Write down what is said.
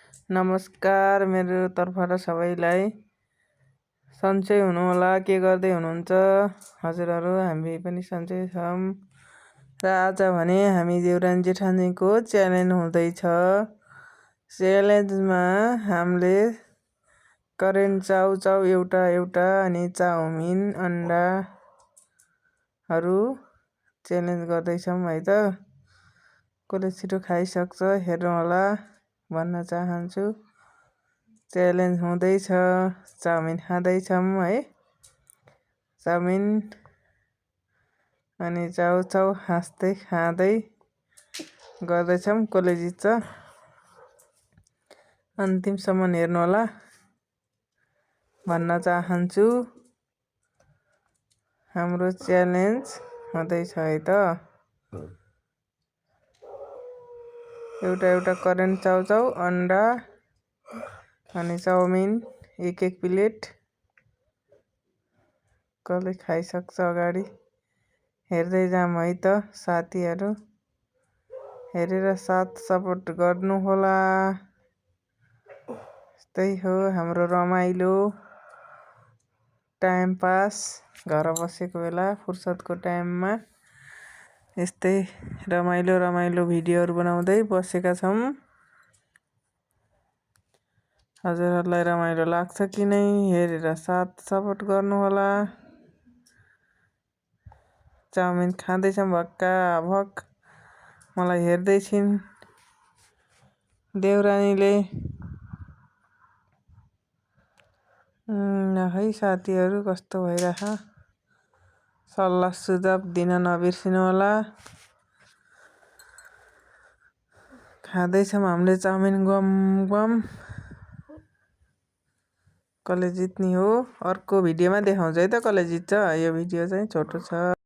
नमस्कार मेरो तर्फबाट सबैलाई सन्चै हुनुहोला। के गर्दै हुनुहुन्छ हजुरहरू? हामी पनि सन्चै छौँ। र आज भने हामी देउरानी जेठानीको च्यालेन्ज हुँदैछ। च्यालेन्जमा हामीले करेन्ट चाउचाउ एउटा अनि चाउमिन अन्डाहरू च्यालेन्ज गर्दैछौँ है त। कसले छिटो खाइसक्छ हेर्नु होला भन्न चाहन्छु। च्यालेन्ज हुँदैछ। चाउमिन खाँदैछौँ है। चाउमिन अनि चाउचाउ हाँस्दै खाँदै गर्दैछौँ। कसले जित्छ अन्तिमसम्म हेर्नु होला भन्न चाहन्छु। हाम्रो च्यालेन्ज हुँदैछ है त। एउटा करेन्ट चाउचाउ अन्डा अनि चाउमिन एक प्लेट। कसले खाइसक्छ अगाडि हेर्दै जाम है त साथीहरू। हेरेर साथ सपोर्ट गर्नु होला। यस्तै हो हाम्रो रमाइलो टाइम पास। घर बसेको बेला फुर्सदको टाइममा यस्तै रमाइलो भिडियोहरू बनाउँदै बसेका छौँ। हजुरहरूलाई रमाइलो लाग्छ कि नै हेरेर साथ सपोर्ट गर्नु होला। चाउमिन खाँदैछौँ भक्काभक। मलाई हेर्दैछिन् देउरानीले। है साथीहरू कस्तो भइरह सल्लाह सुझाव दिन नबिर्सिनु होला। खाँदैछौँ हामीले चाउमिन गम कसले जित्ने हो अर्को भिडियोमा देखाउँछु है त कसले जित्छ। यो भिडियो चाहिँ छोटो छ।